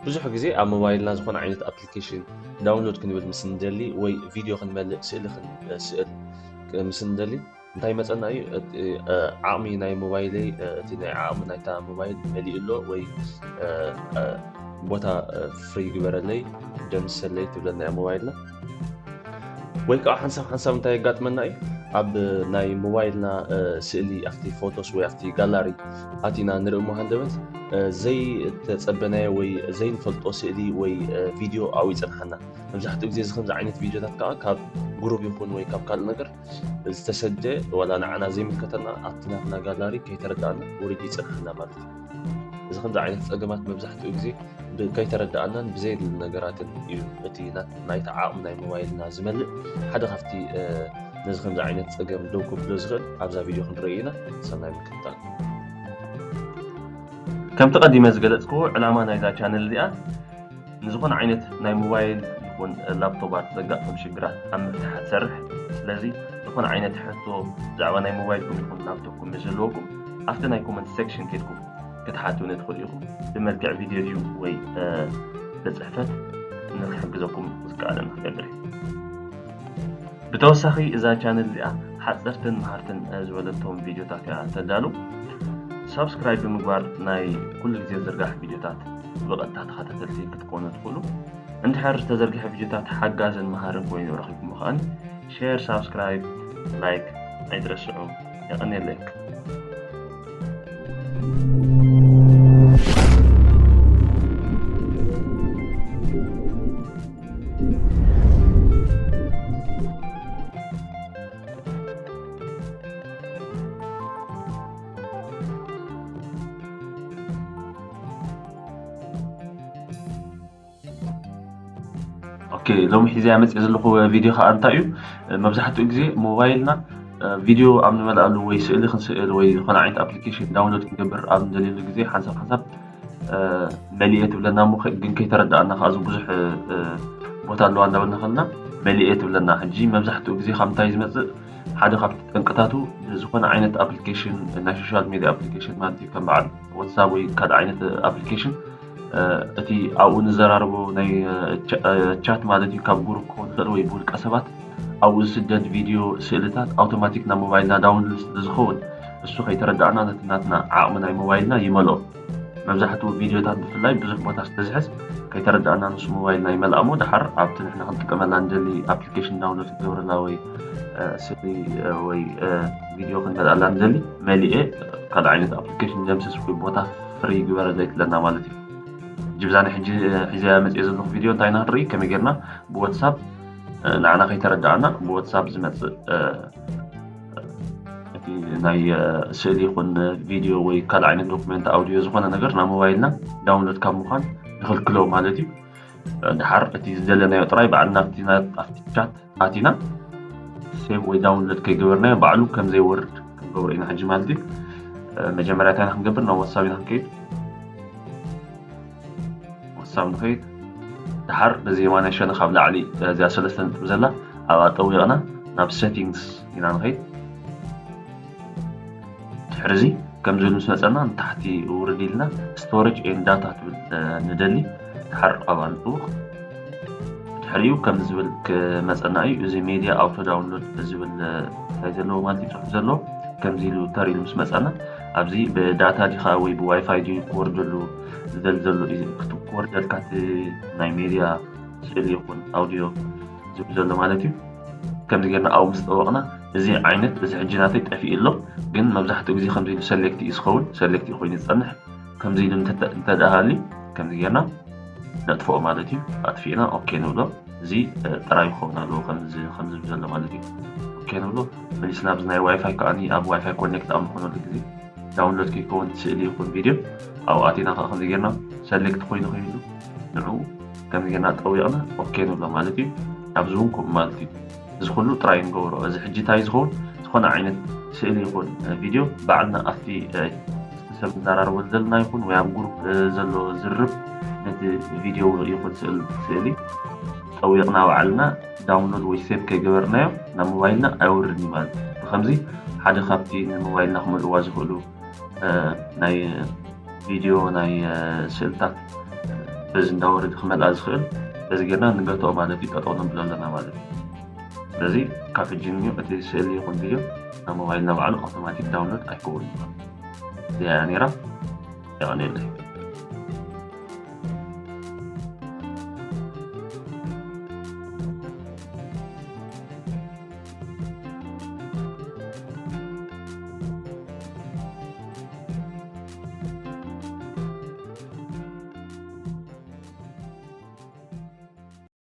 ብዙሕ ግዜ ኣብ ሞባይልና ዝኾነ ዓይነት ኣፕሊኬሽን ዳውንሎድ ክንብል ምስ እንደሊ ወይ ቪድዮ ክንመልእ፣ ስእሊ ክንስእል ምስ እንደሊ እንታይ ይመጸና እዩ? እቲ ዓቕሚ ናይ ሞባይለይ፣ እቲ ናይ ዓቕሚ ናይታ ሞባይል መሊኡ ኣሎ ወይ ቦታ ፍሪ ግበረለይ፣ ደምሰለይ ትብለና እያ ሞባይልና። ወይ ከዓ ሓንሳብ ሓንሳብ እንታይ የጋጥመና እዩ? ኣብ ናይ ሞባይልና ስእሊ ኣብቲ ፎቶስ ወይ ኣብቲ ጋላሪ ኣቲና ንርኢ እሞ ሃንደበት ዘይተጸበናዮ ወይ ዘይንፈልጦ ስእሊ ወይ ቪድዮ ኣብኡ ይጸንሓና። መብዛሕትኡ ግዜ እዚ ከምዚ ዓይነት ቪድዮታት ከዓ ካብ ግሩፕ ይኹን ወይ ካብ ካልእ ነገር ዝተሰደ ዋላ ንዓና ዘይምልከተና ኣብቲ ናትና ጋላሪ ከይተረዳእና ውሪድ ይጸንሓና ማለት እዩ። እዚ ከምዚ ዓይነት ጸገማት መብዛሕትኡ ግዜ ከይተረዳእናን ብዘየድሊ ነገራትን እዩ እቲ ናይታ ዓቕሚ ናይ ሞባይልና ዝመልእ። ሓደ ካብቲ ነዚ ከምዚ ዓይነት ጸገም ደው ከብሎ ዝኽእል ኣብዛ ቪድዮ ክንርኢ ኢና። ሰናይ ምክትታል። ከምቲ ቀዲመ ዝገለጽክዎ ዕላማ ናይዛ ቻነል እዚኣ ንዝኾነ ዓይነት ናይ ሞባይል ይኹን ላፕቶባት ዘጋጥም ሽግራት ኣብ ምፍትሓ ትሰርሕ። ስለዚ ዝኾነ ዓይነት ሕቶ ብዛዕባ ናይ ሞባይልኩም ይኹን ላፕቶፕኩም ምስ ዘለወኩም ኣብቲ ናይ ኮመንት ሴክሽን ከድኩም ክትሓቱኒ ትኽእሉ ኢኹም። ብመልክዕ ቪድዮ ድዩ ወይ ብጽሕፈት ንክሕግዘኩም ዝከኣለና ክገብር እዩ። ብተወሳኺ እዛ ቻነል እዚኣ ሓፀርትን መሃርትን ዝበለቶም ቪድዮታት እያ ተዳሉ። ሳብስክራይብ ብምግባር ናይ ኩሉ ግዜ ዝርጋሕ ቪድዮታት ብቐጥታ ተኸታተልቲ ክትኮኑ ትኽእሉ። እንድሕር ዝተዘርግሐ ቪድዮታት ሓጋዝን መሃርን ኮይኑ ረኺብኩም ከኣኒ ሼር፣ ሳብስክራይብ፣ ላይክ ኣይትረስዑ። የቐንየለይ። ኦኬ፣ ሎሚ ሒዘያ መፅእ ዘለኹ ቪድዮ ከዓ እንታይ እዩ? መብዛሕትኡ ግዜ ሞባይልና ቪድዮ ኣብ ንመልኣሉ ወይ ስእሊ ክንስእል ወይ ዝኾነ ዓይነት ኣፕሊኬሽን ዳውንሎድ ክንገብር ኣብ ንደልየሉ ግዜ ሓንሳብ ሓንሳብ መሊኤ ትብለና እሞ ግን ከይተረዳእና ከዓ ብዙሕ ቦታ ኣለዋ እንዳበልና ከለና መሊኤ ትብለና። ሕጂ መብዛሕትኡ ግዜ ካብ ምንታይ ዝመፅእ ሓደ ካብቲ ጠንቅታቱ ዝኾነ ዓይነት ኣፕሊኬሽን ናይ ሶሻል ሚዲያ ኣፕሊኬሽን ማለት እዩ ከም በዓል ዋትሳፕ ወይ ካልእ ዓይነት ኣፕሊኬሽን እቲ ኣብኡ ንዘራርቦ ናይ ቻት ማለት እዩ ካብ ግሩፕ ክኸውን ይኽእል ወይ ብውልቀ ሰባት ኣብኡ ዝስደድ ቪድዮ ስእልታት ኣውቶማቲክ ናብ ሞባይልና ዳውንሎድ ስለ ዝኸውን እሱ ከይተረዳእና ነቲ ናትና ዓቕሚ ናይ ሞባይልና ይመልኦ። መብዛሕትኡ ቪድዮታት ብፍላይ ብዙሕ ቦታ ስለዝሕዝ ከይተረዳእና ንሱ ሞባይልና ይመልኣ እሞ ደሓር ኣብቲ ንሕና ክንጥቀመላ ንደሊ ኣፕሊኬሽን ዳውንሎድ ክገብረላ ወይ ስእሊ ወይ ቪድዮ ክንመልኣላ ንደሊ መሊኤ ካልእ ዓይነት ኣፕሊኬሽን ደምስስ ወይ ቦታ ፍሪ ግበረለይ ትብለና ማለት እዩ። ጅብዛኒ ሕጂ ሒዘያ መፅእ ዘለኹ ቪድዮ እንታይ ኢና ክንርኢ ከመይ ጌርና ብዋትሳፕ ንዓና ከይተረዳእና ብዋትሳፕ ዝመፅእ እቲ ናይ ስእሊ ይኹን ቪድዮ ወይ ካልእ ዓይነት ዶክመንት ኣውዲዮ ዝኾነ ነገር ናብ ሞባይልና ዳውንሎድ ካብ ምዃን ንኽልክሎ ማለት እዩ። ድሓር እቲ ዝደለናዮ ጥራይ ባዕልና ኣብቲ ቻት ኣቲና ሴቭ ወይ ዳውንሎድ ከይገበርናዮ ባዕሉ ከም ዘይወርድ ክንገብሮ ኢና ሕጂ ማለት እዩ። መጀመርያ እንታይ ኢና ክንገብር ናብ ዋትሳፕ ኢና ክንከይድ። ዋትሳፕ ንኸይድ። ድሓር በዚ የማናይ ሸነኽ ኣብ ላዕሊ እዚኣ ሰለስተ ነጥቢ ዘላ ኣብኣ ጠዊቕና ናብ ሴቲንግስ ኢና ንኸይድ። ድሕሪ እዚ ከምዚ ኢሉ ምስ መፀና ንታሕቲ ውርድ ኢልና ስቶሬጅ ኤን ዳታ ትብል ንደሊ ድሓር ኣብኣ ንጥውቕ። ድሕሪኡ ከም ዝብል ክመፀና እዩ። እዚ ሜድያ ኣውቶ ዳውንሎድ ዝብል እንታይ ዘለዎ ማለት እዩ ፅሑፍ ዘለዎ ከምዚ ኢሉ ተር ኢሉ ምስ መፀና ኣብዚ ብዳታ ዲኻ ወይ ብዋይፋይ ድዩ ክወርደሉ ዝደሊ ዘሎ ክወርደልካ ናይ ሜድያ ስእሊ ይኹን ኣውዲዮ ዝብል ዘሎ ማለት እዩ። ከምዚ ጌርና ኣብኡ ምስ ጠወቕና እዚ ዓይነት እዚ ሕጂ ናተይ ጠፊኡ ኣሎ። ግን መብዛሕትኡ ግዜ ከምዚ ኢሉ ሰሌክት እዩ ዝኸውን። ሰሌክት እዩ ኮይኑ ዝፀንሕ። ከምዚ ኢሉ እንተደኣ ሃልዩ ከምዚ ጌርና ነጥፍኦ ማለት እዩ። ኣጥፊእና ኦኬ ንብሎ። እዚ ጥራይ ክኸውን ኣለዎ ከምዚ ከምዚ ዘሎ ማለት እዩ። ኦኬ ንብሎ። መሊስና ኣብዚ ናይ ዋይፋይ ከዓኒ ኣብ ዋይፋይ ኮኔክት ኣብ ንኾነሉ ግዜ ዳውንሎድ ከይከውን ስእሊ ይኹን ቪድዮ ኣብኡ ኣቲና ከዓ ከምዚ ጌርና ሰሌክት ኮይኑ ከይዱ ንዕኡ ከምዚ ጌርና ጠዊቕና ኦኬ ንብሎ ማለት እዩ። ኣብዚ እውን ከምኡ ማለት እዩ። እዚ ኩሉ ጥራይ ንገብሮ። እዚ ሕጂ እንታይ ዝኸውን ዝኾነ ዓይነት ስእሊ ይኹን ቪድዮ ባዕልና ኣብቲ ሰብ ንዘራርበሉ ዘለና ይኹን ወይ ኣብ ግሩፕ ዘሎ ዝርብ ነቲ ቪድዮ ይኹን ስእሊ ጠዊቕና ባዕልና ዳውንሎድ ወይ ሴቭ ከይገበርናዮ ናብ ሞባይልና ኣይወርድን እዩ ማለት እዩ። ብኸምዚ ሓደ ካብቲ ንሞባይልና ክመልእዋ ዝኽእሉ ናይ ቪድዮ ናይ ስእልታት በዚ እንዳወረደ ክመልኣ ዝኽእል በዚ ጌርና ንገትኦ ማለት እዩ። ጠጠው ነብሎ ኣለና ማለት እዩ። ስለዚ ካብ ሕጂ ንዮ እቲ ስእሊ ይኹን ቪድዮ ናብ ሞባይልና ባዕሉ ኣውቶማቲክ ዳውንሎድ ኣይከውን። እዚኣ እያ ነይራ። የቐንየለይ።